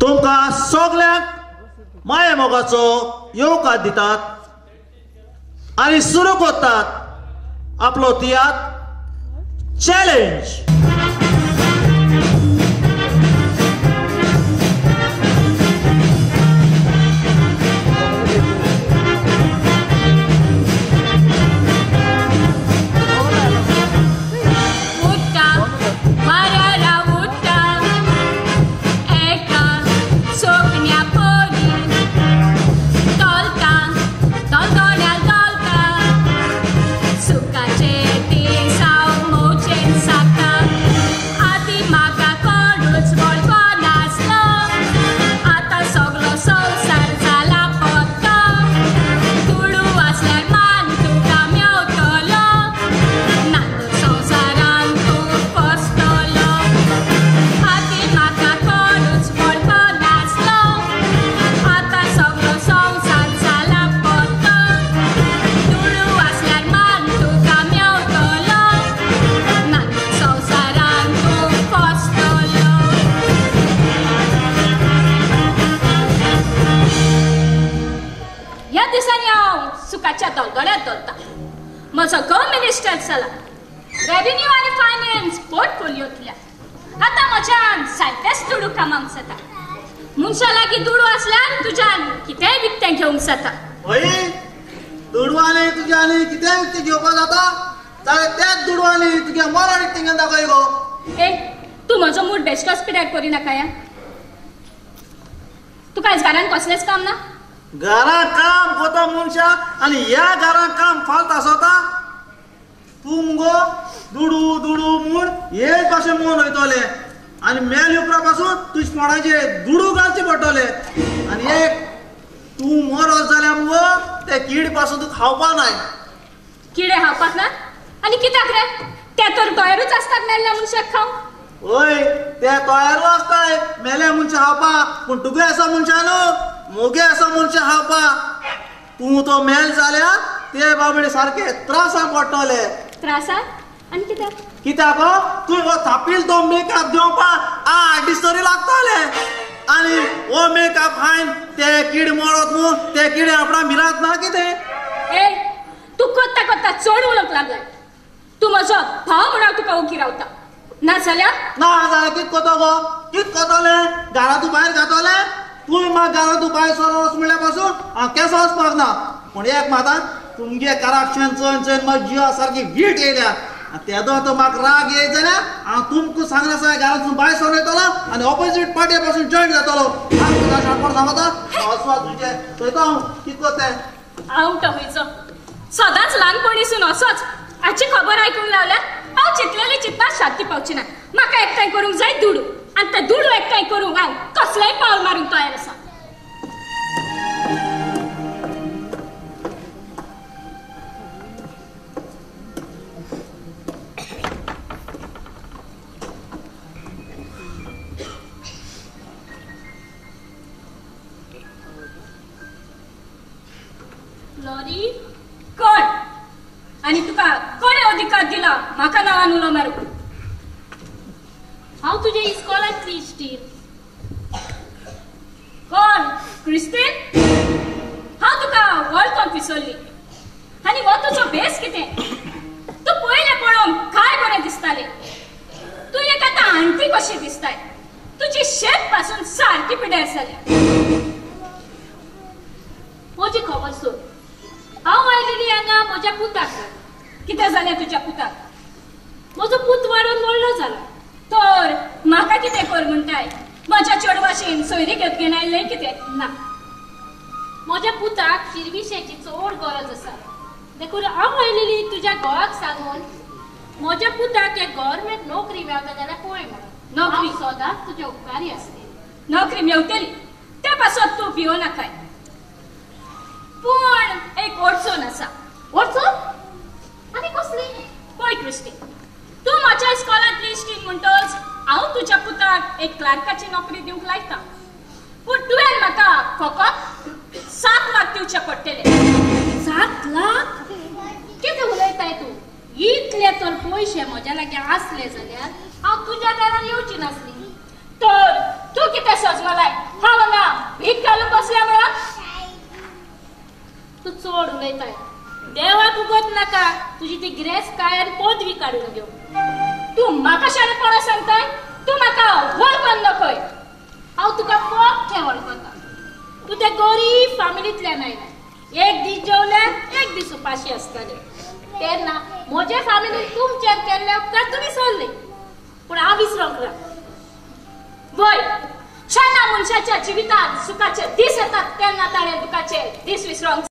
तुमकां सगल्यांक माया मोगाचो येवकार दितात आनी सुरू करतात आपलो तियात्र चॅलेंज. म्हजो गो मिनिस्टर जाला रेव्हेन्यू आनी फायनान्स पोर्टफोलियोंतल्या. आतां म्हज्यान जायतेच दुडू कामांक जाता. मनशा लागीं दुडू आसल्यार तुज्यान कितेंय विकतें घेवंक जाता. हय, दुडवांनी तुज्यानी कितेंय विकतें घेवपाक जाता जाल्यार त्याच दुडवांनी तुज्या मरण विकतें घेवन दाखय गो. ए, तूं म्हजो मूड बेश्टोच पिड्यार करिनाका. या तुका आयज घरान कसलेंच काम ना? घरां काम कोता मनशा आनी ह्या घरां काम फाल्त आसता. तूं मुगो दुडू दुडू म्हूण एक भाशेन म्हूण वयतले आनी मेल उपरा पासून तुज कोणाचे दुडू घालचे पडटले आनी एक तूं मरत जाल्यार मुगो ते किड पासून तूं खावपा नाय. किडे खावपाक ना आनी कित्याक रे? ते तर तयारूच आसतात मेल्ल्या मनशाक खावंक. हय, ते तयारूच आसताय मेल्या मनशाक खावपाक, पूण तुगे आसा मनशां न्हू, मोगे आसा मनशां खावपाक. तूं तो मेल जाल्यार ते बाबडे सारके त्रासाक पडटले. त्रासाक आनी कित्याक? कित्याक तूं हो थापील तो मेकअप घेवपाक 8 दीस तरी लागतले आनी हो मेकअप खायन ते कीड मरत न्हू, ते किडे आपणा मिरात ना कितें. ए, तूं कोत्ता कोत्ता चड उलोवंक लागलाय. तूं म्हजो भाव म्हणून तुका ओगी रावता, ना जाल्यार ना जाल्यार कित कोतो गो? कित कोतोलें? घरांतूं भायर घातोलें? तूं म्हाका घरांतूं भायर सर वच म्हणल्यार पासून हांव केसो वचपाक ना. पूण एक मात तुमगे कराप्शन चोयन चोयन म्हाका जिवा सारकी वीट येयल्या. तेदो तो म्हाका राग येयत जाल्यार हांव तुमकां सांगना आसा घरांतून भायर सरून वयतलो आनी ऑपोजीट पार्टी पासून जॉयन जातलो. हांव तुका शाणपण सांगता, वचपा तुजें चोयता हांव कित कोत्ता तें. हांव तो खंयचो सदांच ल्हानपणीसून असोच. हाची खबर आयकूंक लावल्यार हांव चिंतलेली चिंतपा शांती पावची ना. म्हाका एकठांय करूंक जाय दुडू आनी ते दुडू एकठांय करूंक हांव कसलेंय पावल मारूंक तयार आसा. लॉरी, कोण आनी तुका कोणे अधिकार दिला म्हाका नांवान उलो मारूंक? हांव तुज्या इस्कॉलांतली इश्टीण. कोण? क्रिस्तीन? हांव तुका वळखूंक विसरली. आनी हो तुजो भेस कितें? तूं पयलें पळोवंक काय बरें दिसतालें. तूं एक आतां आण्टी कशी दिसताय. तुजी शेप पासून सारकी पिड्यार जाल्या. म्हजी खबर सोड. हांव आयलेली हांगा म्हज्या पुताक. कितें जालें तुज्या पुताक? म्हजो पूत वाडून व्हडलो जाला. तर म्हाका कितें कर म्हणटाय? म्हज्या चेडवाशेन सोयरीक घेवन आयिल्लें कितें? ना, म्हज्या पुताक शिरविशेची चड गरज आसा. देखून हांव आयलेली तुज्या घोवाक सांगून म्हज्या पुताक एक गव्हर्मेंट नोकरी मेळटा जाल्यार पळय म्हणून. नोकरी? सदांच तुज्या उपकारी आसतली. नोकरी मेवतली ते पासत तूं भियो नाकाय. पूण एक अडचण आसा. अडचण? आनी कसली? पळय क्रिस्टी, तूं म्हज्या इस्कॉलांतली इश्टीण म्हणटच हांव तुज्या पुताक एक क्लार्काची नोकरी दिवंक लायता. पूण तुवें म्हाका फकत 7 लाख दिवचे पडटले. 7 लाख? कितें उलयताय तूं? इतले तर पयशे म्हज्या लागीं आसले जाल्यार हांव तुज्या दारार येवची नासली. तर तूं कितें सजमलाय? उलयताय. देवाक उगत नाका तुजी ती गिरेस्तकाय आनी पदवी काडून घेव. तूं म्हाका शाणेपणा सांगताय? तूं म्हाका वळखन नकय. हांव तुका पोक्कें वळखता. तूं त्या गरीब फामिलींतल्यान आयलाय. एक दीस जेवल्यार एक दीस उपाशी आसताले. तेन्ना म्हजे फामिलीन तुमचेर केल्ले उपकार तुमी सोडले, पूण हांव विसरोंक ना. वय, जेन्ना मनशाच्या जिवितांत सुखाचे दीस येतात तेन्ना ताणें दुखाचे दीस विसरोंक